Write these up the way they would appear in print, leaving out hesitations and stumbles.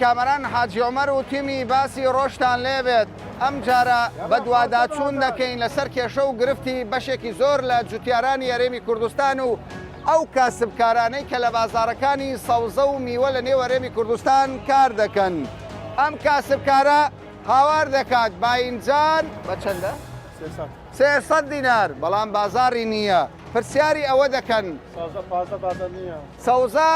کامەران حاجی عومەر و تیمی باسی ڕۆژتان لێبێت، ئەمجارە بەدواداچوون دەکەین لەسەر کێشە و گرفتی بەشێکی زۆر لە جوتیارانی هەرێمی کوردستان و ئەو کاسبکارانەی کە لە بازاڕەکانی سەوزە و میوە لە نێو هەرێمی کوردستان کار دەکەن. ئەم کاسبکارە هاوار دەکات باینجان بە چەندە؟ 300 دینار، بەڵام بازاڕی نییە. پرسیاری ئەوە دەکەن. سەوزە 15 بازاڕ نییە. سەوزە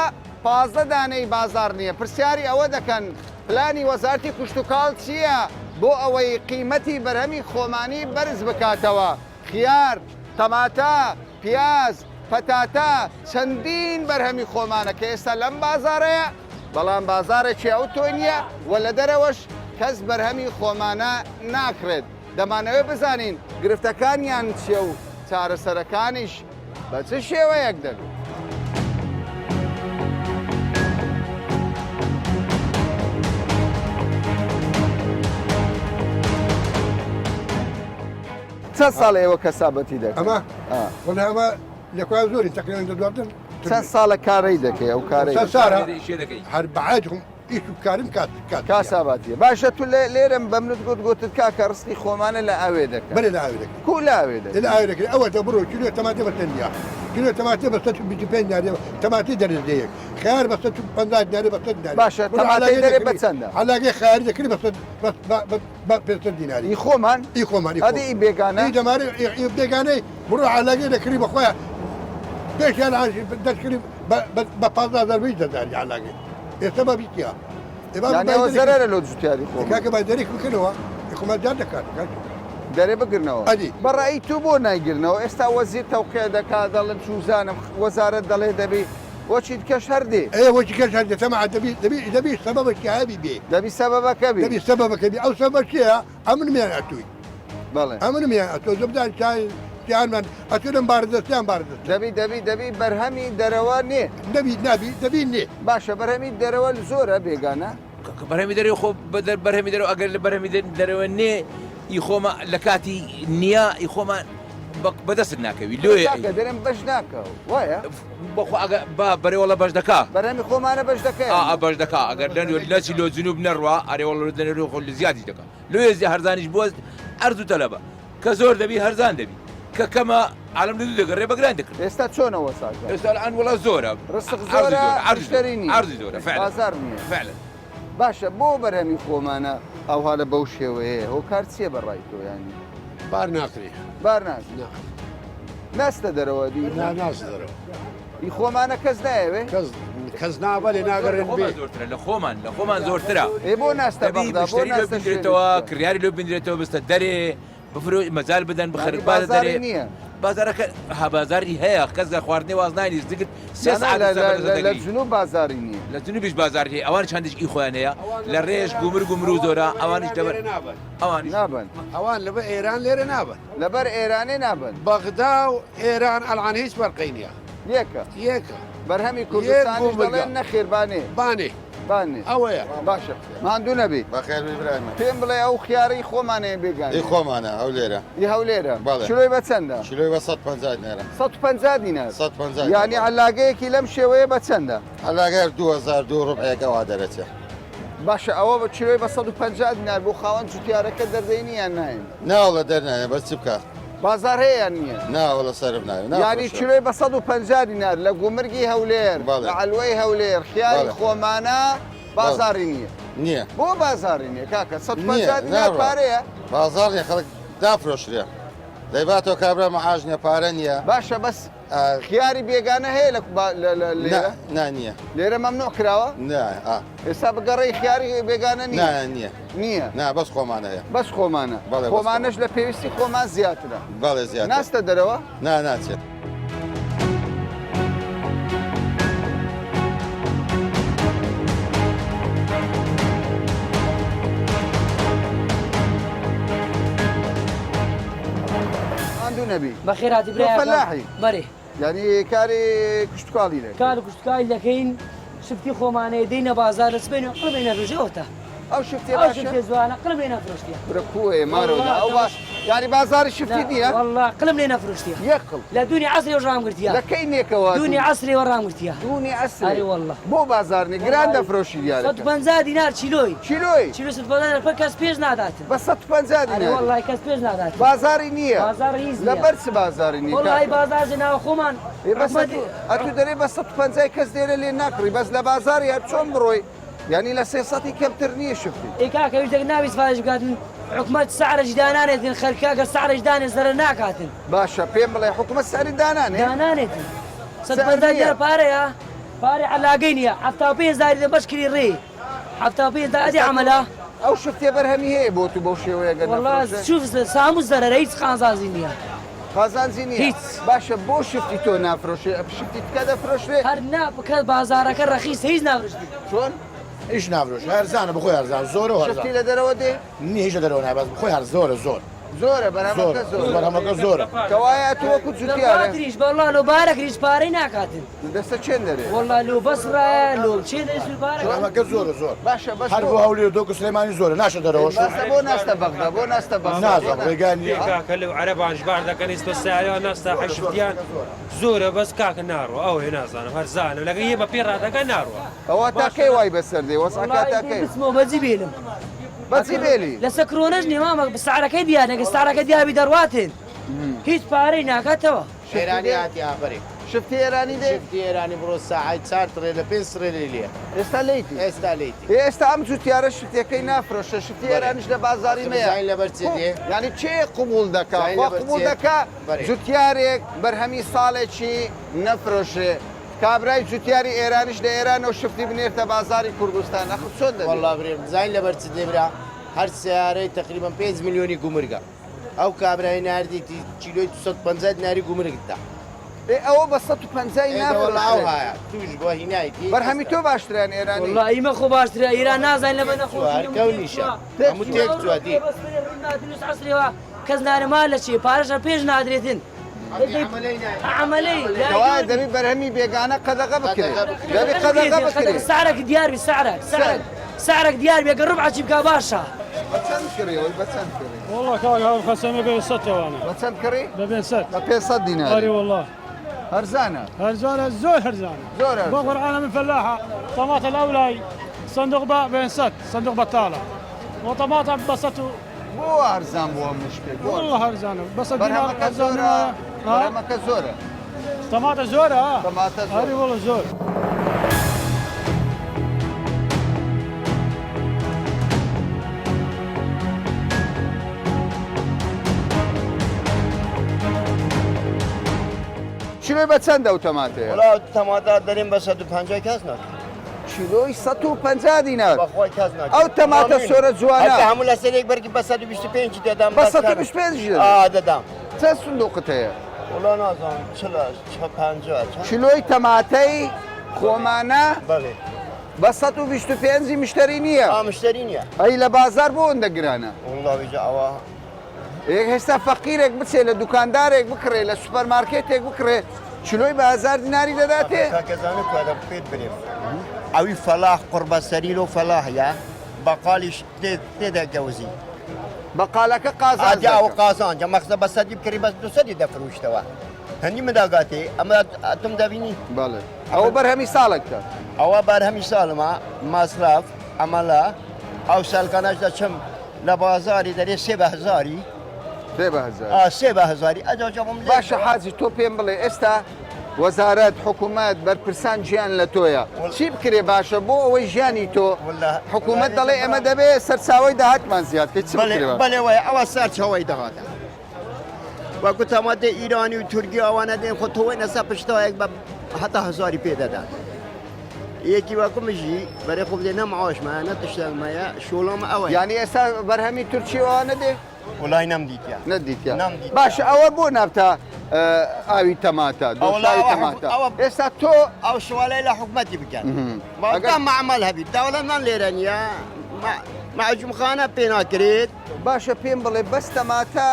15 دانەی بازاڕ نییە. پرسیاری ئەوە دەکەن پلانی وەزارەتی کشتوکاڵ چییە بۆ ئەوەی قیمەتی بەرهەمی خۆمانی بەرز بکاتەوە؟ خیار، تەماتە، پیاز، پەتاتە، چەندین بەرهەمی خۆمانە کە ئێستا لەم بازاڕەیە، بەڵام بازاڕێکی ئەوتۆ نییە و لە دەرەوەش کەس بەرهەمی خۆمانە ناکڕێت. دەمانەوێت بزانین گرفتەکانیان چییە و چارەسەرەکانیش بە چ شێوەیەک دەبێت. چەند ساڵە ئێوە کەسابەتی دەکەن؟ ئەمە وەڵا ئەمە لە کوا زۆری تقریبا لە دوابدن چەند ساڵە کارەی دەکەی ئەو کارەی چەند ساڵە هەر بەعاجم ئیش و کارم کات کات کاساباتیە باشە تو لێرەم بە منت گوت گوتت کاکە ڕسقی خۆمانە لە ئاوێ دەکەن بەرێ لە ئاوێ دەکەن کو لە ئاوێ دەکەن لە ئاوێ دەکەن ئەوە دە بڕۆ کیلۆ تەماتە بە چەند کیلۆ تەماتە بە 125 دینار تەماتەی دەرەجەیەک خیار بە 150 دینار بە 100 دینار باشە تەماتەی دەرێ بە چەندە عەلاگەی خیاری دەکرێ بە بە بە پێنج دیناری ئی خۆمان ئی خۆمان ئەدی ئی بێگانە ئی دەماری ئی بێگانەی بڕۆ عەلاگەی دەکڕی بە خۆیان پێشیان دەکڕی بە 15 هەزار بیست هەزاری عەلاگەی ئێستا بە بیستیا یانی ئەوە زەرەرە لۆ جوتیاری خۆ کاکە با دەرێک بکەنەوە خۆمان جار دەکات کاکە دەرێ بگرنەوە ئەدی بە ڕەئی تو بۆ نایگرنەوە ئێستا وەزیر تەوقیع دەکا دەڵێن چوزانم وەزارەت دەڵێ دەبی وەچی کەش هەر دێ. ئێ وەچی کەش هەر دێ تەماع دەبی دەبی دەبی سەبەبەکی هەبی بێ. دەبی سەبەبەکە بی. دەبی سەبەبەکە بی ئەو سەبەبە چیە ئەمن میان ئەتووی. بەڵێ. ئەمن میان ئەتۆ زبدان چای چیانمان ئەتوو لەم باردەستیان باردەست. دەبی دەبی دەبی بەرهەمی دەرەوە نێ. نەبی نابی دەبی نێ. باشە بەرهەمی دەرەوە زۆرە بێگانە؟ کاکە بەرهەمی دەرەوە خۆ بەرهەمی دەرەوە ئەگەر لە بەرهەمی دەرەوە نێ ئی خۆمە لە کاتی نییە ئی خۆمان بەدەست ناکەوی لۆیە کاکە دەرێن بەش ناکە وایە بەخۆ ئەگە با بەرێوەڵە بەش دەکا بەرهەمی خۆمانە بەش دەکەن ئا بەش دەکا ئەگەر لە نەچی لۆ جنوب نەڕوا ئەرێوەڵ دەنێرۆ خۆ لە زیادیش دەکا لۆیە زی هەرزانیش بووە ئەرز و تەلەبە کە زۆر دەبی هەرزان دەبی کە کەمە عالم لە دوو دەگەڕێ بە گران دەکرد ئێستا چۆنە وەساکە ئێستا الان وڵا زۆرە ڕسق زۆرە مشتەری نییە عەرزی زۆرە فعلا بازاڕ نییە فعلا باشە بۆ بەرهەمی خۆمانە ئەوها لە بەو شێوەیە هۆکار چییە بە ڕای تۆ ینی بار ناکرێ بار ناکرێ نا ناستە دەرەوە دی نا ناستە دەرەوە ئی خۆمانە کەس نایەوێ کەس کەس نابەێ ناگەڕێن بێ زۆرترە لە خۆمان لە خۆمان زۆرترە ئێ بۆ ناستە دەبی بەغدا بۆ مشتەری لۆ ناستە بینرێتەوە شوێنێکی تر؟ کڕیاری لۆ بینرێتەوە بستە دەرێ بفرۆ مەجال بدەن بخەر یانی بازە بازاڕی دەرێ نییە. بازارەکە ها بازاری هەیە کەس لە خواردنی واز ناینی زگت سێ نا نا سەعات لە لەسەر لە بەرزە لە لە دەگری جنوب بازاڕی نییە. لە جنوبیش بازار هەیە ئەوانیش هەندێک ئی خۆیان هەیە لە ڕێش گومرگ و مرو زۆرە ئەوانیش لەبەر ئەوانیش نابەن. ئەوان لەبەر ئێران لێرە نابەن. لەبەر ئێرانێ نابەن. بەغدا و ئێران ئەلعان هیچ فەرقی نییە. یەکە. یەکە. بەرهەمی کوردستانیش دەڵێن نەخێر بانێ. بانێ. بانێ. ئەوەیە. باشە ماندوو نەبی. بەخێر بی برای من. پێم بڵێ ئەو خیارەی خۆمانە یان بێگانەیە؟ ئی خۆمانە هەولێرە. ئی هەولێرە. بەڵێ. کیلۆی بە چەندە؟ کیلۆی بە 150 دینارە. 150 دینار. 150 دینار. یانی عەلاگەیەکی لەم شێوەیە بە چەندە؟ عەلاگەیەک 2000 دوو ڕوبعێک ئەوا دەرەچێ. باشە ئەوە بە کیلۆی بە 150 دینار بۆ خاوەن جوتیارەکە دەردەینی یان ناینی؟ نا وەڵا دەرنایە بەس چ بکا؟ بازاڕ هەیە یان نییە؟ نا وەڵا سەرف ناوێ یانی نافرۆشێ. کیلۆی بە 150 دینار لە گومرگی هەولێر بەڵێ. لە عەلوەی هەولێر خیاری بەڵێ. خۆمانە بازاڕی نییە. نییە. بۆ بازاڕی نییە کاکە نییە 150 دینار ناڕوا. پارەیە؟ بازاڕ نییە خەڵک نافرۆشرێ. دەیباتەوە کابرا مەعاش نییە پارە نییە. باشە بەس خیاری بێگانە هەیە لە لێرە؟ نا نییە. لێرە مەمنوع کراوە؟ نا ئا. ئێستا بگەڕێی خیاری بێگانە نییە؟ نا نییە. نییە؟ نا بەس خۆمانە هەیە. بەس خۆمانە. بەڵێ بەس خۆمانەش لە پێویستی خۆمان زیاترە. بەڵێ زیاترە. ناستە دەرەوە؟ نا ناچێت. ماندوو نەبی. بەخێر هاتی تۆ برایەکەم. فەلاحی؟ بەرێ. یانی کاری کشتوکاڵی دەکەی؟ کار کشتوکاڵی دەکەین، شفتی خۆمانەیە دێینە بازار لە سبەینێ قڕ بێنە ڕژێ ئەوەتا. ئەو شفتێ ئەو باشە؟ شفتێ زوانە قلم لێ نەفرۆشتیە. برە کوێ مارۆ والله ئەو باش یاری بازاری شفتی نییە؟ والله قلم لێ نەفرۆشتیە. یەک قڵ. لە دوونی عەسرێ ڕام گرتیە. لە کەی نێکەوە؟ دوونی عەسرێ وە ڕام گرتیە. دوونی عەسرێ. ئەرێ والله. بۆ بازار نیە گران دەفرۆشی دیارە. 150 دینار چیلۆی. چیلۆی؟ چیلۆ 150 دینار پە کەس پێش ناداتن. بە 150 دینار. ئەرێ والله کەس پێش ناداتن. بازاری نییە. بازار هیچ نییە. لەبەر چ بازاری نییە؟ والله بازار جە ناو خۆمان. ئێ بەس ئەتوو دەرێ بە 150 کەس لێرە لێ ناکڕی بەس لە بازاری هەر چۆن بڕۆی یانی لە 300 کەمتر نییە شفتی. ئێ کاکە ویش دەک ناوی سفارش بکاتن حکومەت سعرش دانانێتن خەلکە گەر سعرش دانێ زەرەر ناکاتن. باشە پێم بڵێ حکومەت سعری دانانێ؟ دانانێتن. 150 دینار پارەیە پارەی عەلاگەی نییە 75 هەزاری دە بەش کری ڕێ 75 هەزار ئەدی عەمەلە. ئەو شفتێ بەرهەمی هەیە بۆ تو بەو شێوەیە گەر وەڵا نەفرۆشێ؟ شوف سامو زەرەرە هیچ قازانجی نییە. قازانجی نییە؟ هیچ. باشە بۆ شفتی تۆ نافرۆشێ شفتی تکە دەفرۆشرێ؟ هەر نا بکە بازارەکە ڕەخیسە هیچ نافرۆشرێ. چۆن؟ هیچ نافرۆشێ هەرزانە بەخۆی هەرزان زۆرە و هەرزان. شفتی لە دەرەوە دێ؟ نیە هیچ لە دەرەوە نایە بەس بەخۆی هەر زۆرە زۆر. زۆرە بەرهەمەکە زۆرە. بەرهەمەکە زۆرە. کەوایە تۆ وەکو جوتیارە. لە بەڵا لۆ بارەکریش پارەی ناکاتن. دەستە چێن دەرێ؟ وەڵا لۆ بەسڕایە لۆ چێ دەست بارە. بەرهەمەکە زۆرە زۆر. باشە بەس هەر بۆ هەولێر دۆک و سلێمانی زۆرە ناشە دەرەوەش. باشە بۆ ناستە بەغدا بۆ ناستە بەسڕە. نازانم ڕێگا نییە. کاکە لەو عەرەبانش بار دەکەن ئێستا سیارەوە ناستا حەشتیان زۆرە بەس کاکە ناڕوە ئەوەیە نازانم هەر زانم لەگە یە بە پێ ڕادەکە ناڕوە. ئەوە تا کەی وای بەسەر دێ وەزعەکە تا کەی؟ بچمەوە بەجی بێلم. بەجی بێلی؟ لەسەر کرۆنەش نییە مامە سعرەکەی دیار نەکە سعرەکە دیار بی دەڕواتن هیچ پارەی ناکاتەوە. ئێرانی هاتی ئابەرێ. شفتی ئێرانی دێ؟ شفتی ئێرانی بڕۆ ساعەی چار تڕێ لە پێنج تڕێ لێی لێ. ئێستا لێیتی؟ ئێستا لێیتی. ئێ ئێستا ئەم جوتیارە شفتیەکەی نافرۆشێ شفتی ئێرانیش لە بازاری مەیە. زین لەبەر چێ دێ؟ یانی کێ قبوڵ دەکا؟ خوا قبوڵ دەکا جوتیارێک بەرهەمی ساڵێکی نەفرۆشێ؟ کابرای جوتیاری ئێرانیش لە ئێرانەوە شفتی بنێرتە بازاری کوردستان ئەخر چۆن دەبێ؟ وەڵا برێم زین لەبەر چ دێ برا هەر سەیارەی تەقریبەن 5 ملیۆنی گومرگە ئەو کابرای ناردیتی کیلۆی 250 دیناری گومرگ دا. ئێ ئەوە بە 150 ئێ دە وەڵا ئەو نافرۆشرێ. هایە توش بۆ هینایتی بەرهەمی تۆ باشترە یان ئێرانی؟ وەڵا ئیمە خۆ باشترە ئیران نازانین لەبەر نەخۆشی هەر کەونیشە هەموو تێک چووە دی. کەس نارێ مال لە چیە پارەشە پێش نادرێتن. کەوایە دەبی بەرهەمی بێگانە قەدەغە بکرێ دەبی قەدەغە بکرێ سعرك دیار بی سعرك سعرك سعرك دیار بی گەر ڕبعە چی بکا باشە. بە چەند کڕی ئەوەی بە چەند کڕی؟ والله کاک ئەو خەسەمە بێ سەتەوانە. بە چەند کڕی؟ بە بێ سەت. بە 500 دینار. ئەرێ والله. هەرزانە. هەرزانە زۆر هەرزانە. زۆر هەرزانە. بۆ قورعانە من فەلاحە تەماتە لەولای سندوق بە بێ سەت سندوق بەتاڵە و تەماتە بە سەت و بۆ هەرزان بووە مشکل بۆ والله هەرزانە بە سەت دینار بەرهەمەکە زۆرە بەرهەمەکە زۆرە. تەماتە زۆرە تەماتە زۆرە. ئەرێ والله زۆر. کیلۆی بە چەندە ئەو تەماتەیە؟ وەڵا تەماتە دەرێن بە 150 کەس ناکڕێ. کیلۆی 150 دینار. بەخوای کەس ناکڕێ. ئەو تەماتە سۆرە جوانە. هەتا هەموو لەسەر یەک بەرگی بە 125 دەدەم. بە 125 دەدەی؟ ئا دەدەم. چەند سندوقت هەیە؟ وەڵا نازانم 40 50 چەند؟ کیلۆی تەماتەی خۆمانە بەڵێ. بە 125 مشتری نییە. ئا مشتری نییە. ئەی لە بازار بۆ ئەوەندە گرانە؟ وەڵا ویجا ئەوە ئێستا فەقیرێک بچێ لە دوکاندارێک بکڕێ لە سوپەرمارکێتێک بکڕێ چلۆی بە هەزار دیناری دەداتێ؟ کاکە زانە کوادە پێت برێم ئەوی فەلاح قوڕبەسەری لۆ فەلاحە بەقالیش تێدا گەوزی بەقالەکە قازانج ئەو قازانجە مەخزە بە سەدی بکڕی بەس دوسەدی دەفروشتەوە هەندی مداگاتێ ئەمە ئەتم دەبینی بەڵێ ئەوە بەرهەمی ساڵێکتە ئەوە بەرهەمی ساڵمە مەسرەف ئەمەلە ئەو سەلکانەش دەچم لە بازاری دەرێ سێ بە هەزاری. سێ بە هەزاری. ئا سێ بە هەزاری ئەجا جا بۆم لێ باشە حاجی تۆ پێم بڵێ ئێستا وەزارەت حکوومەت بەرپرسان گیان لە تۆیە چی بکرێ باشە بۆ ئەوەی ژیانی تۆ حکوومەت دەڵێ ئێمە دەبێ سەرچاوەی داهاتمان زیاد بکەی چ بکرێ باشە؟ بەلێ وایە ئەوە سەرچاوەی داهاتە وەکو تەماتە ئیرانی و تورکی ئەوانە دێن خۆ تۆوەی نەسا پشتایەک بە هەتا هەزاری پێ دەدات یەکی وەکو مژی بەرێ خۆ بدێ نە معاشمە نە تشتێکمەیە شۆڵم ئەوە یانی ئێستا بەرهەمی تورکی ئەوانە دێ؟ وڵای نەمدیتە نەدیتە باشە ئەوە بۆ نابتە ئاوی تەماتە دۆشاوی تەماتە ئێستا تۆ ئەو سوالەی لە حکومەتی بکەن ئەگەر معمل هەبیت دەوڵەتمان لێرە نییە مەعجومخانە پێ ناکرێت باشە پێم بڵێ بەس تەماتە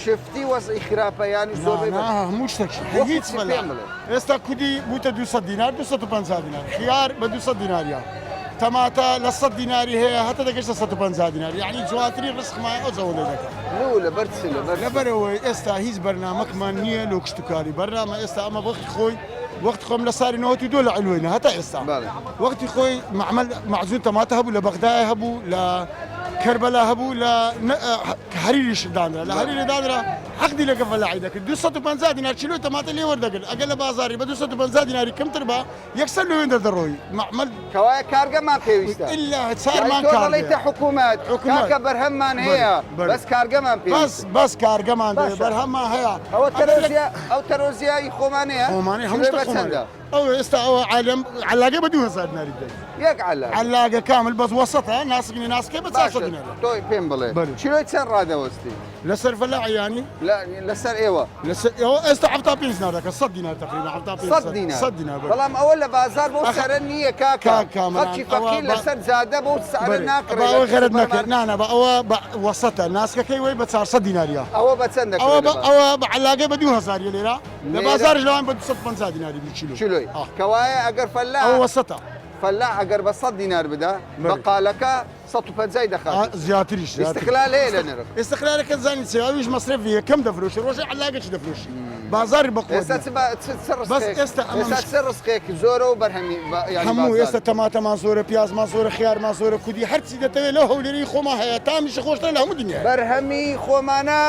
شفتی وەزعی خراپە یانی زۆربەی نا هەموو شتێک هیچ پێم بڵێ ئێستا کودی بووتە 200 دینار 250 دینار خیار بە 200 دیناریە. تەماتە لە 100 دیناری هەیە هەتا دەگەشتە 150 دینار یعنی جوانترین ڕزقمان ئەو زەوەندە دەکات. لۆ لەبەر چ لەبەر چ؟ لەبەرئەوەی ئێستا هیچ بەرنامەکمان نییە لۆ کشتوکالی بەرنامە ئێستا ئەمە وەختی خۆی وەختی خۆم لە سالی 92 لە عیلوەینە هەتا ئێستا وەختی خۆی مەعمەل مەعجون تەماتە هەبوو لە بەغدایە هەبوو لە کەربەلا هەبوو لە هەریریش دانرا لە هەریری دانرا عەقدی لەگە فەلاحی دەکرد 250 دینار کیلۆی تەماتە لێ وەردەگرت ئەگەر لە بازاری بە 250 دیناری کەمتر با یەکسەر لەوێن دەردەڕۆی مەعمەل کەوایە کارگەمان پێویستە ئیلا چارمان یانی تۆ دەڵێیتە حکوومەت حکوومەت. کاکە بەرهەممان هەیە بەرێ. بەس کارگەمان بەس پێویستە بەس کارگەمان دەوێ باشە. بەرهەممان هەیە ئەوە ئەگەر لە تەرۆزیا ئەو تەرۆزیا ئی خۆمانەیە خۆمانەیە هەموو کیلۆی شتە بە خۆمانەیە چەندە؟ ئەو ئێستا ئەوە عالەم عەلاگە بە 2000 دیناری بدەیت یەک عەلاگە عەلاگە کامل بەس وەسەتە ناسک نیە ناسکەی بە 400 باشە دینارە تۆ پێم بڵێ بەرێ. کیلۆی چەند ڕادەوەستی؟ لەسەر فەلاح یانی؟ لەسەر ئێوە. لەسەر ئێوە ئێستا 75 دینار دەکە 100 دینار تقریبا 75 100 دینار 100 دینار بەڵێ. بەڵام ئەوە لە بازار بەو سعرە نییە کاکە کاک کامەران خەڵکی ئەوە فەقیر بە لەسەر جادە بەو سعرە بەرێ ناکڕێ بە لە ئەوە غەرەت نەکرد سوپەرمارکێت. نا نا بە ئەوە بە وەسەتە ناسکەکەی وەی بە 400 دیناریە ئەوە بە چەند دەکڕێ ئەوە لە بە بازار؟ ئەوە بە عەلاگەی بە 2000 یە لێرە لە لێرە؟ بازاریش لەوان بە 250 دیناری بی کیلۆ کیلۆی ئا. کەوایە ئەگەر فەلاح ئەوە وەسەتە. فەلاح ئەگەر بە 100 دینار بدا بەرێ. بەقالەکە 150 دەخات. زیاتریش ئیستقلال هەیە لە نرخ. ئیستقلالەکە زانی چیە ئەویش مەسرەفی یە کەم دەفرۆشی ڕۆژێ عەلاگەکی دەفرۆشی بازاری بە قوت ئێستا چ با چ چ بەس ڕزقێک ئێستا ئەمە ئێستا چ ڕزقێک زۆرە و بەرهەمی بە یانی هەموو بازار ئێستا تەماتەمان زۆرە پیازمان زۆرە خیارمان زۆرە کودی هەرچی دەتەوێت لەو هەولێرەی خۆمان هەیە تامیشی خۆشترە لە هەموو دنیایە. بەرهەمی خۆمانە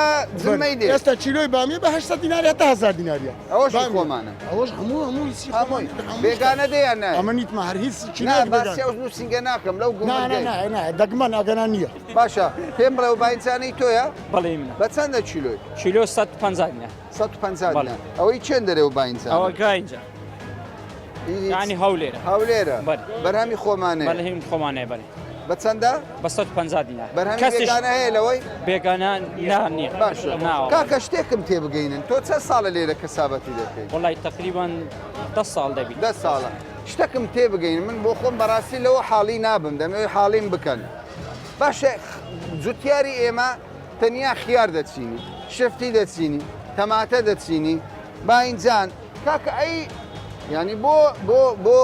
جمەی دێ. ئێستا کیلۆی بامیە بە 800 دیناری هەتا 1000 دیناریە. ئەوەشی خۆمانە. ئەوەش هەموو هەموو هیچی هەمووی بێگانە دێ یان نایە؟ ئەمە نیتمە هەر هیچ نا کیلۆیەک باسی بێگانە. ئەو نووسینگە ناکەم لەو نا نا گومرگەی. نا نا دەگمەن ئەگەنا نییە. باشە پێم بڵێ ئەو باینجانەی تۆیە؟ بەڵێ منە. بە چەندە کیلۆی؟ کیلۆ 150 دینار. 150 بەڵێ. دینار. ئەوەی چێن دەرێ و باینجانە؟ ئەوە گاینجە. یعنی هەولێرە. هەولێرە. بەڵێ. بەرهەمی خۆمانەیە. بەرهەمی خۆمانەیە بەڵێ. بە چەندە؟ بە 150 دینار. بەرهەمی کەسیش بێگانە هەیە لەوەی؟ بێگانە نا نییە. باشە ناوە. کاکە شتێکم تێبگەینن تۆ چەند ساڵە لێرە کەسابەتی دەکەی؟ وەڵای تەقریبا دە ساڵ دەبی. دە ساڵە. شتەکم تێبگەین من بۆ خۆم بەڕاستی لەوە حاڵی نابم دەمەوێت حاڵیم بکەن. باشە جوتیاری ئێمە تەنیا خیار دەچینی شفتی دەچینی تەماتە دەچینی باینجان کاکە ئەی یانی بۆ بۆ بۆ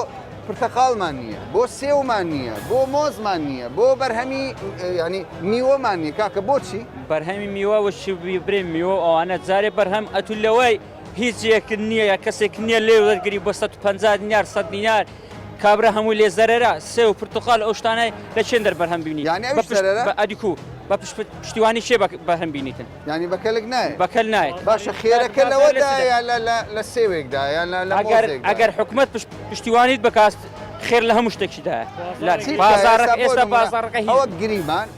پرتەقاڵمان نییە بۆ سێومان نییە بۆ مۆزمان نییە بۆ بەرهەمی ینی میوەمان نییە کاکە بۆچی؟ بەرهەمی میوە وەچی برێ میوە ئەوانە جارێ بەرهەم ئەتو لەوەی هیچ یەک نییە یا کەسێک نییە لێ وەرگری بۆ 150 دینار 100 دینار کابرا هەمووی لێ زەرەرە سێو پرتقال ئەو شتانەی لە چێن دەر بەرهەم بینی یانی ئەویش زەرەرە؟ بە ئەدیکو بە پشتیوانی چێ بەرهەم بینیتن یانی بە کەلک نایە بە کەل نایەت باشە خێرەکە لەوەدایە لە لە لە سێوێکدا یان لە لە ئەگەر مۆزێکدا ئەگەر حکومەت پشتیوانیت بکات خێر لە هەموو شتێکیدایە لە چی بکە؟ بازاڕەکە ئێستا بۆ ئێستا نمونە بازاڕەکە هیچ ئەوە گریمان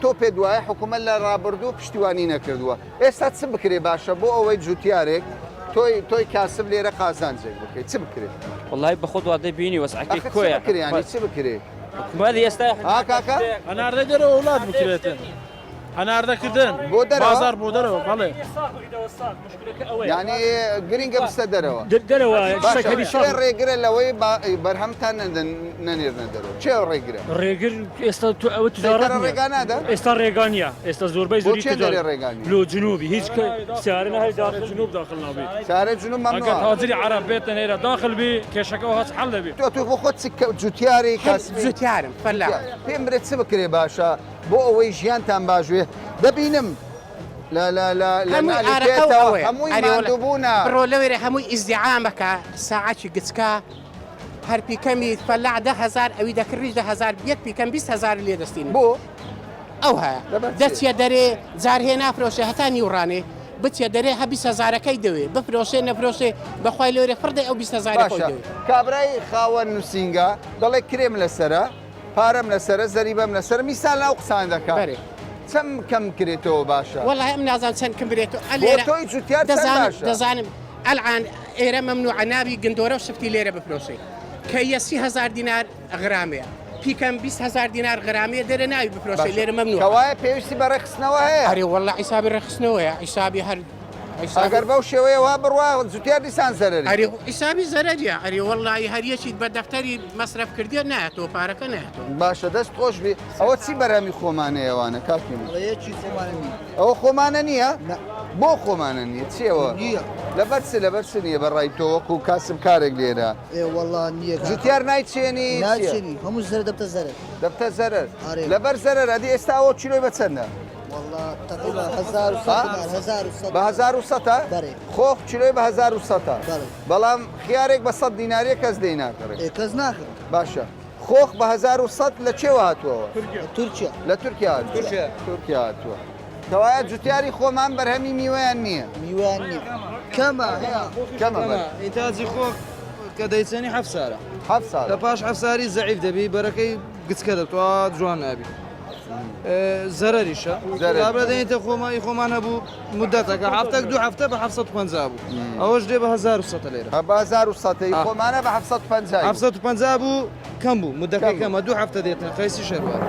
تۆ پێت وایە حکوومەت لە ڕابردوو پشتیوانی نەکردووە ئێستا چ بکرێ باشە بۆ ئەوەی جوتیارێک تۆی تۆی کاسب لێرە قازانجێک بکەیت چ بکرێ؟ وەڵای بەخۆت وا دەبینی وەزعەکەی ئەخە چ کۆیە بکرێ یانی چ بکرێ؟ حکومەت ئێستا ها کاکە؟ هەناردەی دەرەوە وڵات بکرێتن. هەناردەکردن بۆ دەرەوە؟ بازاڕ بۆ دەرەوە بەڵێ. یانی گرینگە بچتە دەرەوە. دەرەوە باشە شتێک هەبی کێ ساغ. ڕێگرە لەوەی بەرهەمتان نەنێرنە دەرەوە؟ کێ ڕێگرە؟ ڕێگر ئێستا تو ئەوە تجارەت سەیتەرە نییە. ڕێگا نادا؟ ئێستا ڕێگا نییە ئێستا زۆربەی بۆ زۆری چێ تجار دەرێ ڕێگا نییە؟ لۆ جنوبی هیچ سیارە نەهەی داخل جنوب داخل نابی. سیارە جنوب ئەگەر مەمنوعە. تاجری عەرەب بێتە نێرە داخل بی کێشەکە وەهاچ حەل دەبی. تۆ تۆ بۆ خۆت چ جوتیاری کاسبی؟ جوتیارم فەلاح. پێم برێ چ بکرێ باشە بۆ ئەوەی ژیانتان باش بێ دەبینم لە لە لە لە هەمووی نالی ئارەقە و پێتەوە ئەوەیە. هەمووی ئەرێ وەڵا ماندووبوونە. بڕۆ لەوێرە هەمووی ئیزدیعامەکە ساعەکی گچکە هەر پیکەمی فەلاح 10,000 ئەوی دەکڕیش 10,000 یەک پیکەم 20,000 لێ دەستینی. بۆ؟ ئەو هەیە لەبەر چی؟ دەچیە دەرێ جار هێ نافرۆشێ هەتا نیوڕانێ بچیە دەرێ هە 20 هەزارەکەی دەوێ بفرۆشێ نەفرۆشێ بەخوای لەوێرە فڕ دەی ئەو 20 هەزارەی خۆی باشە دەوێ. کابرای خاوەن نووسینگە دەڵێ کرێم لەسەرە پارەم لەسەرە زەریبەم لەسەرە میسال ئەو قسان دەکا بەرێ. چەند کەم کرێتەوە باشە؟ وەڵی ئەم نازانم چەند کەم برێتەوە بۆ لێرە تۆی جوتیار چەند دەزانم باشە؟ دەزانم ئەلعان ئێرە مەمنوعە نابی گندۆرە و شفتی لێرە بفرۆشێ کە یە 30,000 دینار غرامەیە پیکەم 20,000 دینار غرامەیە دەرە ناوی بفرۆشێ باشە لێرە مەمنوعە. کەوایە پێویستی بە ڕێکخستنەوە هەیە؟ ئەرێ وەڵا حیسابی ڕێکخستنەوەیە حیسابی هەر حیسابی ئەگەر بەو شێوەیە وا بڕوا جوتیار دیسان زەرەری. ئەرێ حیسابی زەرەریە ئەرێ وەڵی هەر یەکیت بە دەفتەری مەسرەف کردیە نایەتەوە پارەکە نایەتەوە. باشە دەست خۆش بی ئەوە چی بەرهەمی خۆمانەیە ئەوانە کاکی من؟ ئەڵێ یەکی خۆمانە نییە. ئەوە خۆمانە نییە؟ نا. بۆ خۆمانە نییە چیەوە؟ نییە. لەبەر چ لەبەر چ نییە بە ڕای تۆ وەکو کاسب کارێک لێرە؟ ئێ وەڵا نییە کاکە. جوتیار نایچێنی چیە؟ نایچێنی هەموو زەرەر دەبتە زەرەر. دەبتە زەرەر. ئارێ. لەبەر زەرەر ئەدی ئێستا ئەوە کیلۆی بە چەندە؟ وەڵا تەقریبا 1100 دینار 1100 بە 1100 بەرێ. خۆخ کیلۆی بە 1100 بەڵێ. بەڵام خیارێک بە 100 دیناریە کەس لێی ناکڕێ. ئێ کەس ناکڕێ. باشە خۆخ بە 1100 لە چێوە هاتووەوە؟ تورکیا. لە تورکیا هاتووە. تورکیا. تورکیا هاتووە. کەوایە جوتیاری خۆمان بەرهەمی میوەیان نییە. میوەیان نییە. کەمە هەیە. کەمە بەر. ئینتاجی خۆخ کە دەیچێنی حەفت سارە. حەفت سارە. لە پاش حەفت ساری زەعیف دەبی بەرەکەی گچکە دەبتەوە جوان نابی. زەرەریشە. زەرەر. کابرا دەینێتە خۆمان ئی خۆمان هەبوو مدەتەکە هەفتەک دوو هەفتە بە 750 بوو. ئەوەش دێ بە 1100 لێرە. بە 1100 ئی خۆمانە بە 750. 750 بوو کەم بوو مدەکەی کەمە دوو هەفتە دێتن قەیسی شەروار.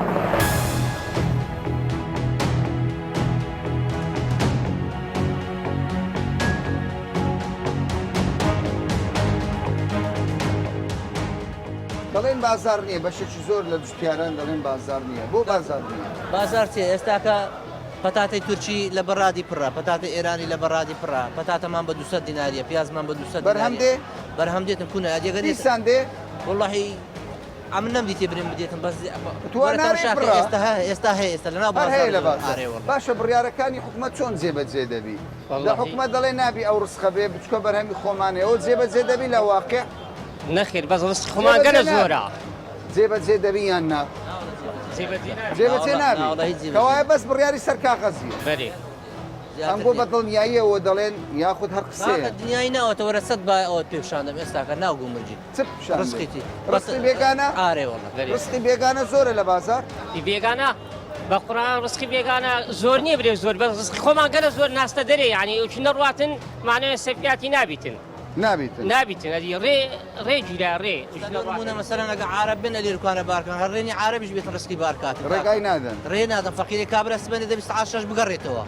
دەڵێن بازار نییە بەشێکی زۆر لە جوتیاران دەڵێن بازار نییە بۆ بازار نییە؟ بازار چیە ئێستاکە پەتاتەی تورکی لە بەڕادی پڕە پەتاتە ئێرانی لە بەڕادی پڕە پەتاتەمان بە 200 دیناریە پیازمان بە 200 بەرهەم دێ؟ بەرهەم دێتن کونە ئەدیگە دیسان دێ؟ وەڵاهی ئەمن نەمدیتێ برێم بدێتم بەس تو وەرە نارێ تەماشاکە پڕە؟ ئێستا هەیە ئێستا هەیە ئێستا لەناو هەر هەیە لە بازاڕ بازاڕ ئارێ وەڵا باشە بڕیارەکانی حکومەت چۆن جێبەجێ دەبی لە وەڵاهی حکومەت دەڵێ نابی ئەو ڕسقە بێ بچکە بەرهەمی خۆمانەیە ئەو جێبەجێ دەبی لە واقع نەخێر بەس ڕسقی خۆمان جێبەجێ گەلە نابی. زۆرە جێبەجێ دەبی یان نا جێبەجێ نابی جێبەجێ ناوەڵا نابی ناوەڵا هیچ جێبەجێ کەوایە بەس بڕیاری سەر کاغەزیە بەرێ ئەم بۆ بە دڵنیاییەوە دەڵێن یاخود هەر قسەیە کاکە دنیای ناوەتە وەرە سەد بای ئەوەت پێ پیشاندەم ئێستاکە ناو گومرگی چ پیشان دەی؟ ڕسقیتی ڕسقی بێگانە؟ ئارێ وەڵا ڕسقی بێگانە زۆرە لە بازاڕ؟ بێگانە بە قورئان ڕسقی بێگانە زۆر نییە برێ زۆر بەس ڕسقی خۆمان گەلە زۆر ناستە دەرێ یعنی ئەو چ نەڕواتن معنای سەفیاتی نابیتن نابیتن نابیتن ئەدی ڕێ ڕێ گیرا ڕێ نمونە مەسەلەن ئەگە عارەب بن ئەلیرکانە بارکان هەر ڕێنی عارەبیش بێتن ڕسقی بارکاتن ڕێگای نادەن ڕێ نادەن فەقیرێ کابرا سبەینێ دەبی سەعات شەش بگەڕێتەوە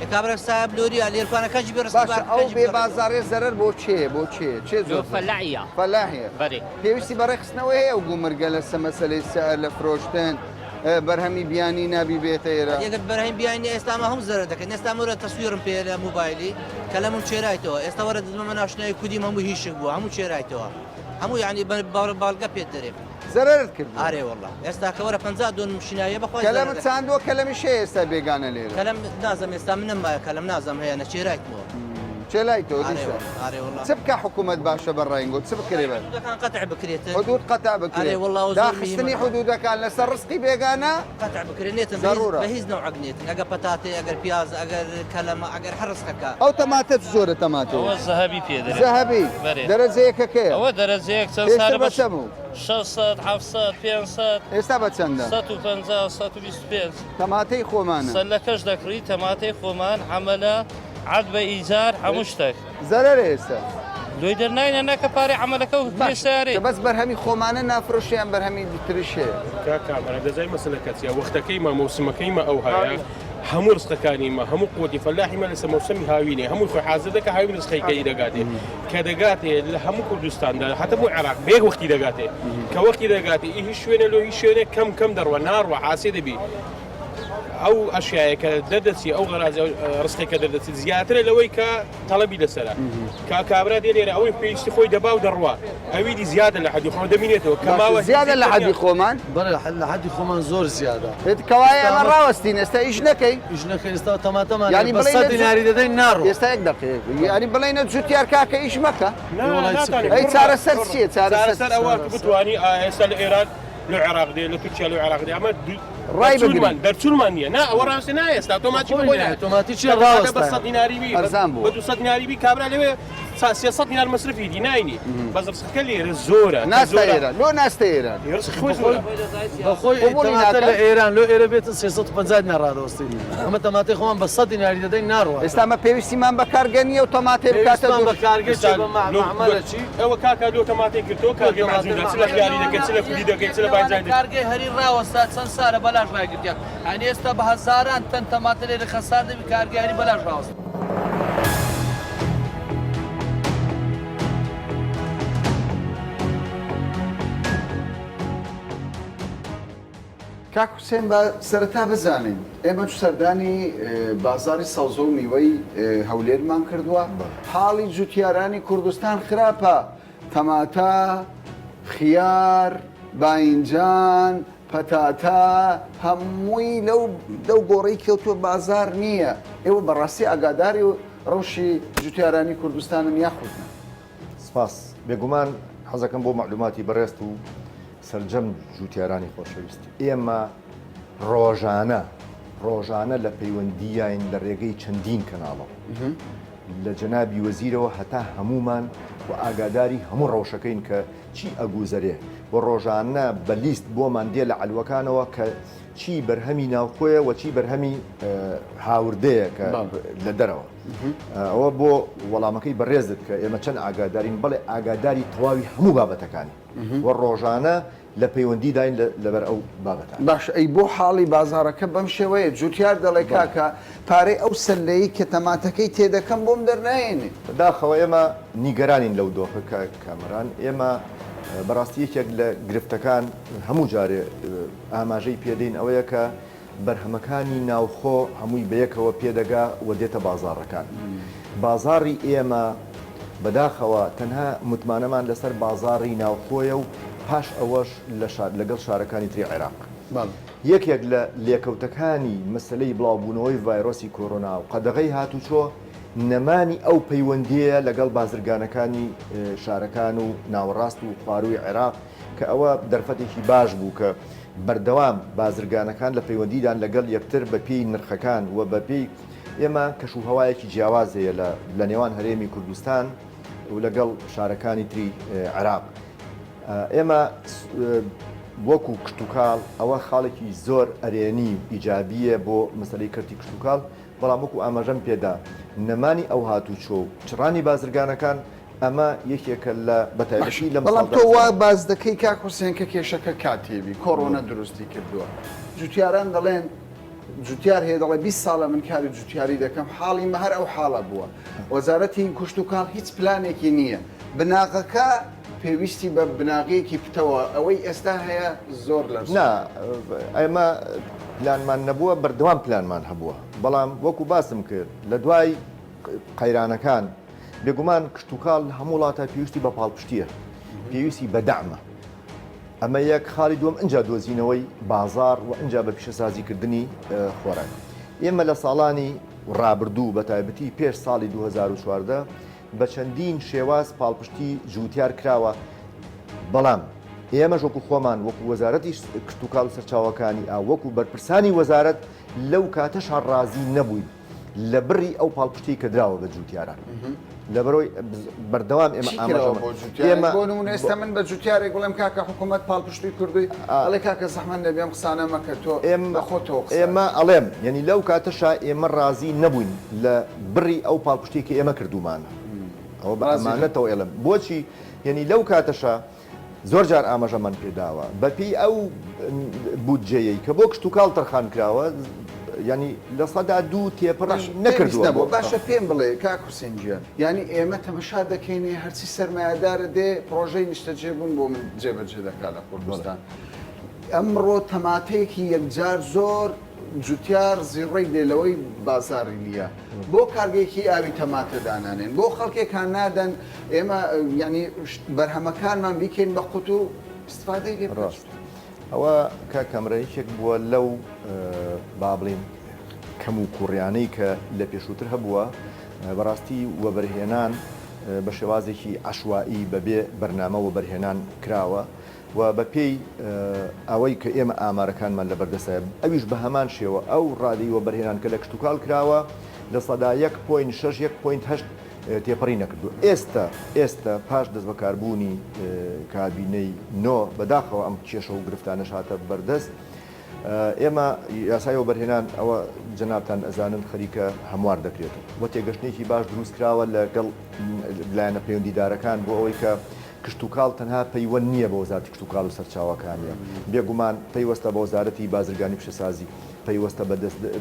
ئێ کابرا سایە بلۆریە لێرکانە کەجی بێ ڕسقی باشە بار ئەو کەجی بێ بگەڕێتەوە بازاڕێ زەرەر بۆ کێ بۆ کێ کێ لۆ زۆر زەرەر فەلاحیە فەلاحیە بەرێ پێویستی بە ڕێکخستنەوە هەیە ئەو گومرگە لەسە مەسەلەی سعر لە فرۆشتن بەرهەمی بیانی نابی بێتە ئێرە. ئەگەر بەرهەمی بیانی نیە ئێستا ئەمە هەموو زەرەر دەکەن ئێستا وەرە تەسویرم پێ لە مۆبایلی کەلەمم چێرایتەوە ئێستا وەرە دەدمە ناشناوی کودیم هەموو هیشک بووە هەموو چێرایتەوە هەموو یعنی بە بەڵگە پێت دەرێم زەرەرت کردووە ئارێ وەڵا ئێستا کە وەرە 50 دۆنم شینایە بەخوای کەلەمت چاندووە کەلەمیش هەیە ئێستا بێگانە لێرە کەلەم نازم ئێستا منم مایە کەلەم نازم هەیە نەچێرایتمەوە چێلایتەوە دیسان چ بکا حکوومەت باشە بە ڕای گۆ چ بکرێ بە حدودەکان قەتع بکرێت حدود قەتع بکرێت ئەرێ وەڵا زۆر داخستنی مهمە. حدودەکان لەسەر ڕزقی بێگانە قەتع بکرێت نێتن زەرورە. بە هیچ نەوعەک نێتن ئەگەر پەتاتێ ئەگەر پیاز ئەگەر کەلەمە ئەگەر هەر ڕزقەکە ئەو تەماتە چ جۆرە تەماتەیە ئەوە زەهەبی پێ دەرێ زەهەبی بەرێ دەرەجە یەکەکەیە ئەوە دەرەجە یەک چەند پێشتر سارە بە چەند بوو؟ 600 700 500 ئێستا بە چەندە؟ 150 125 تەماتەی خۆمانە سەلەکەش دەکڕی تەماتەی خۆمان عەمەلە عەد بە ئیجار هەموو شتێک. زەرەرە ئێستا. لۆی دەرناینە ناکە پارەی عەمەلەکە و پێ سەیارەی. باشە بەس بەرهەمی خۆمانە نافرۆشێ یان بەرهەمی تریش هەیە؟ کاک کامەران دەزانی مەسەلەکە چیە وەختەکەی مە مەوسمەکەی مە ئەوهایە هەموو ڕزقەکانی مە هەموو قوتی فەلاحی مە لەسەر مەوسەمی هاوینێ هەمووی خۆی حازر دەکا هاوین ڕزقەکەی دەگاتێ کە دەگاتێ لە هەموو کوردستاندا هەتا بۆ عێراق بە یەک وەختی دەگاتێ کە وەختی دەگاتێ ئی هیچ شوێنێ لۆ هیچ شوێنێ کەم کەم دەڕوا ناڕوا عاسێ دەبی ئەو ئەشیایە کە دەردەچی ئەو غەرازی ڕستێک کە دەردەچی زیاترە لەوەی کە تەڵەبی لەسەرە کا کابرا دێ لێرە ئەوەی پێویستی خۆی دەبا و دەڕوا ئەوی دی زیادە لە حەدی خۆ دەمینێتەوە کە ماوە زیادە لە حەدی خۆمان بەڵێ لە حەدی خۆمان زۆر زیادە کەوایە ئێمە ڕاوەستین ئێستا ئیش نەکەی ئیش نەکەین ئێستا تەماتەمان یانی بە بڵێ سەد دیناری دەدەین ناڕۆ ئێستا یەک دەقیقە یانی بڵێنە جوتیار کاکە ئیش مەکە ئەی چارەسەر چارەسەر چییە چارەسەر ئەوە بتوانی ئێستا لە ئێران لە عێراق دێ لە تورکیا لە عێراق دێ ئەمە ڕای بگرین دەرچوونمان نییە نا ئەوە ڕاستە نا ئێستا تۆماتی خۆی نایە تۆماتی چیە ڕاوەستایە بە 100 دیناری بی ئەرزان بوو بە 200 دیناری بی کابرا لەوێ 300 دینار مەسرفی دی ناینی بەس ڕزقەکە لێرە زۆرە ناستە ئێران لۆ ناستە ئێران ڕزقی خۆی زۆرە بەخۆی تەماتە لە ئێران لۆ ئێرە بێتن 350 دینار ڕادەوەستی ئەمە تەماتەی خۆمان بە 100 دیناری دەدەین ناڕوات ئێستا مە پێویستیمان بە کارگە نییە و تەماتەی بکاتە پێویستمان بە کارگە چیە بە مەعمەلە چی ئەوە کاکە لۆ تەماتەی کردەوە کارگەی مەعجون چ لە خیاری دەکەی چ لە کولی دەکەی چ لە باینجانی دەکەی. کارگەی هەریر ڕاوەستا چەند سالە بەلاش ڕایگرتیان یانی ئێستا بە هەزاران تەن تەماتە لێرە خەسار دەبی کارگەی هەریر بەلاش ڕاوەستا. کاک حوسێن با سەرەتا بزانین ئێمە سەردانی بازاڕی سەوزە و میوەی هەولێرمان کردووە، حاڵی جوتیارانی کوردستان خراپە، تەماتە، خیار، باینجان، پەتاتە هەمووی لەو لەو گۆڕەی کەوتووە بازاڕ نییە، ئێوە بەڕاستی ئاگاداری ڕەوشی جوتیارانی کوردستانن یاخود نا؟ سپاس. بێگومان حەزەکەم بۆ مەعلوماتی بەڕێزت و سەرجەم جوتیارانی خۆشەویست ئێمە ڕۆژانە ڕۆژانە لە پەیوەندیاین لە ڕێگەی چەندین کەناڵەوە لە جەنابی وەزیرەوە هەتا هەمومان و ئاگاداری هەموو ڕەوشەکەین کە چی ئەگوزەرێ و ڕۆژانە بە لیست بۆمان دێ لە عەلوەکانەوە کە چی بەرهەمی ناوخۆیە و چی بەرهەمی هاوردەیە کە لە دەرەوە ئەوە بۆ وەڵامەکەی بەڕێزت کە ئێمە چەند ئاگادارین بەڵێ ئاگاداری تەواوی هەموو بابەتەکانی و ڕۆژانە لە پەیوەندیداین لەبەر ئەو بابەتانە. باشە ئەی بۆ حاڵی بازاڕەکە بەم شێوەیە؟ جوتیار دەڵێ کاکە پارەی ئەو سەللەی کە تەماتەکەی تێدەکەم بۆم دەرنایەنێ. بەداخەوە ئێمە نیگەرانین لەو دۆخە کاک کامەران، ئێمە بەڕاستی یەکێک لە گرفتەکان هەموو جارێ ئاماژەی پێدەین ئەوەیە کە بەرهەمەکانی ناوخۆ هەمووی بەیەکەوە پێدەگا و دێتە بازاڕەکان. بازاڕی ئێمە بەداخەوە تەنها متمانەمان لەسەر بازاڕی ناوخۆیە و پاش ئەوەش لە لەگەڵ شارەکانی تری عێراق. یەکێک لە لێکەوتەکانی مەسەلەی بڵاوبوونەوەی ڤایرۆسی کۆرۆنا و قەدەغەی هاتوچۆ نەمانی ئەو پەیوەندییەیە لەگەڵ بازرگانەکانی شارەکان و ناوەڕاست و خوارووی عێراق کە ئەوە دەرفەتێکی باش بوو کە بەردەوام بازرگانەکان لە پەیوەندیدان لەگەڵ یەکتر بە پێی نرخەکان و بە پێی ئێمە کەش و هەوایەکی جیاواز هەیە لە لە نێوان هەرێمی کوردستان و لەگەڵ شارەکانی تری عێراق ئێمە وەکو کشتوکاڵ ئەوە خاڵێکی زۆر ئەرێنی و ئیجابییە بۆ مەسەلەی کەرتی کشتوکاڵ بەڵام وەکو ئاماژەم پێدا نەمانی ئەو هاتوچۆ و چڕانی بازرگانەکان ئەمە یەکێکە لە بەتایبەتی لەم بەڵام ساڵدا تۆ وا زیاتر. باس دەکەی کاک حوسێن کە کێشەکە کاتیبی کۆڕۆنە دروستی کردووە جوتیاران دەڵێن جوتیار هەیە دەڵێ 20 ساڵە من کاری جوتیاری دەکەم حاڵی مە هەر ئەو حاڵە بووە وەزارەتی کشتوکاڵ هیچ پلانێکی نییە بناغەکە پێویستی بە بناغەیەکی پتەوە ئەوەی ئێستا هەیە زۆر لەرز نا ئێمە پلانمان نەبووە بەردەوام پلانمان هەبووە بەڵام وەکو باسم کرد لە دوای قەیرانەکان بێگومان کشتوکاڵ لە هەموو وڵاتە پێویستی بە پاڵپشتییە، پێویستی بە دەعمە. ئەمە یەک، خاڵی دووەم ئینجا دۆزینەوەی بازاڕ و ئینجا بە پیشەسازیکردنی خۆراک. ئێمە لە ساڵانی ڕابردوو بە تایبەتی پێش ساڵی 2014 بە چەندین شێواز پاڵپشتی جووتیار کراوە، بەڵام ئێمەش وەکو خۆمان وەکو وەزارەتی کشتوکاڵ و سەرچاوەکانی ئاو وەکو بەرپرسانی وەزارەت لەو کاتەشا ڕازی نەبووین. لە بڕی ئەو پاڵپشتیەی کە دراوە بە جوتیاران لەبەرەوەی بەردەوام ئێمە چی کراوە بۆ جوتیاران ئێمە بۆ نمونە ئێستا من بە جوتیارێک بڵێم کاکە حکوومەت پاڵپشتی کردووی ئەڵێ کاکە زەحمەت نەبێ ئەم قسانە مەکە تۆ بە خۆتەوە قسە ئێمە ئەڵێم یعنی لەو کاتەشا ئێمە ڕازی نەبووین لە بڕی ئەو پاڵپشتیەی کە ئێمە کردوومانە ئەوە بە ڕازی نەبوون. ئەمانەتەوە ئێڵێم بۆچی یعنی لەو کاتەشا زۆر جار ئاماژەمان پێداوە بەپێی ئەو بودجەیەی کە بۆ کشتوکاڵ تەرخان کراوە یانی 2% تێپەڕی نەکردووە. نەبووە. باشە پێم بڵێ کاک حوسێن گیان یانی ئێمە تەمەشا دەکەینێ هەرچی سەرمایەدارە دێ پڕۆژەی نیشتەجێبوون بۆ من جێبەجێ دەکا لە کوردستان ئەمڕۆ تەماتەیەکی یەکجار زۆر جوتیار زیڕەی دێ لەوەی بازاڕی نییە بۆ کارگەیەکی ئاوی تەماتە دانانێن بۆ خەڵکێک هان نادەن ئێمە یانی بەرهەمەکانمان بیکەین بە قوتو ئیستفادەی لێ بکەین. ڕاست ئەوە کاک کامران یەکێک بووە لەو با بڵێین کەم و کوڕیانەی کە لە پێشووتر هەبووە بەڕاستی وەبەرهێنان بە شێوازێکی عەشوائی بەبێ بەرنامە وەبەرهێنان کراوە و بە پێی ئەوەی کە ئێمە ئامارەکانمان لە بەردەستایە ئەویش بە هەمان شێوە ئەو ڕادەی وەبەرهێنان کە لە کشتوکاڵ کراوە 1.6% 1.8% تێپەڕی نەکردووە. ئێستە ئێستە پاش دەستبەکاربوونی کابینەی نۆ بەداخەوە ئەم کێشە و گرفتانەش هاتە بەردەست. ئێمە یاسای وەبەرهێنان ئەوە جەنابتان ئەزانن خەریکە هەموار دەکرێتەوە و تێگەشتنێکی باش دروست کراوە لەگەڵ لایەنە پەیوەندیدارەکان بۆ ئەوەی کە کشتوکاڵ تەنها پەیوەند نییە بە وەزارەتی کشتوکاڵ و سەرچاوەکانییە، بێگومان پەیوەستە بە وەزارەتی بازرگانی و پیشەسازی، پەیوەستە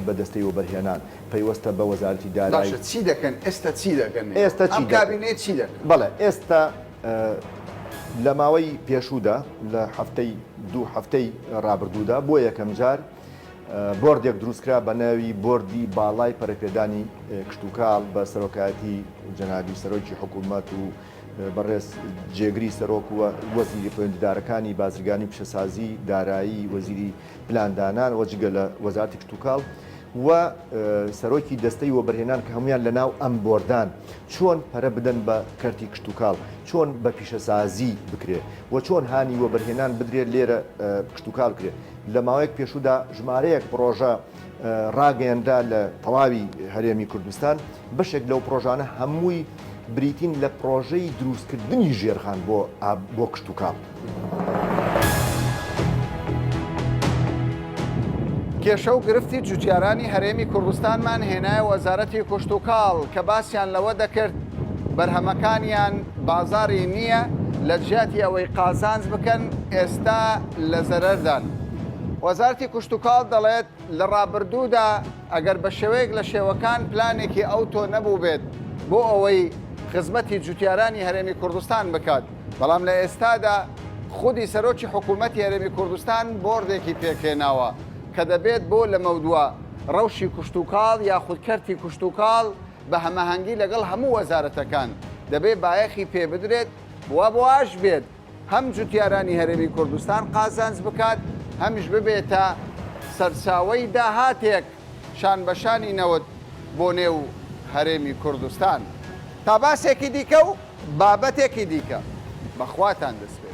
بە دەستەی وەبەرهێنان، پەیوەستە بە وەزارەتی دارایی. باشە چی دەکەن ئێستا چی دەکەن ئێستا چی ئەم کابینەیە چی دەکەن؟ بەڵێ ئێستا. لە ماوەی پێشوودا لە هەفتەی دوو هەفتەی ڕابردوودا بۆ یەکەمجار بۆردێک دروستکرا بە ناوی بۆردی باڵای پەرەپێدانی کشتوکاڵ بە سەرۆکایەتی جەنابی سەرۆکی حکوومەت و بەڕێز جێگری سەرۆک و وەزیری پەیوەندیدارەکانی بازرگانی و پیشەسازی، دارایی، وەزیری پلاندانان و جگە لە وەزارەتی کشتوکاڵ و سەرۆکی دەستەی وەبەرهێنان کە هەموویان لە ناو ئەم بۆردان چۆن پەرە بدەن بە کەرتی کشتوکاڵ، چۆن بە پیشەسازی بکرێ و چۆن هانی وەبەرهێنان بدرێت لێرە کشتوکاڵ بکرێ. لە ماوەیەک پێشوودا ژمارەیەک پڕۆژە ڕاگەیەنرا لە تەواوی هەرێمی کوردستان، بەشێک لەو پڕۆژانە هەمووی بریتین لە پڕۆژەی دروستکردنی ژێرخان بۆ بۆ کشتوکاڵ. کێشە و گرفتی جوتیارانی هەرێمی کوردستانمان هێنایە وەزارەتی کشتوکاڵ کە باسیان لەوە دەکرد بەرهەمەکانیان بازاڕی نییە لە جیاتی ئەوەی قازانج بکەن ئێستا لە زەرەردان. وەزارەتی کشتوکاڵ دەڵێت لە ڕابردوودا ئەگەر بە شێوەیەک لە شێوەکان پلانێکی ئەوتۆ نەبووبێت بۆ ئەوەی خزمەتی جوتیارانی هەرێمی کوردستان بکات، بەڵام لە ئێستادا خودی سەرۆکی حکوومەتی هەرێمی کوردستان بۆردێکی پێکهێناوە کە دەبێت بۆ لەمەودوا ڕەوشی کشتوکاڵ یاخود کەرتی کشتوکاڵ بە هەماهەنگی لەگەڵ هەموو وەزارەتەکان دەبێت بایەخی پێبدرێت و واش بێت هەم جوتیارانی هەرێمی کوردستان قازانج بکات، هەمیش ببێتە سەرچاوەی داهاتێک شانبەشانی نەوت بۆ نێو هەرێمی کوردستان. تا باسێکی دیکە و بابەتێکی دیکە بە خواتان دەسپێرم.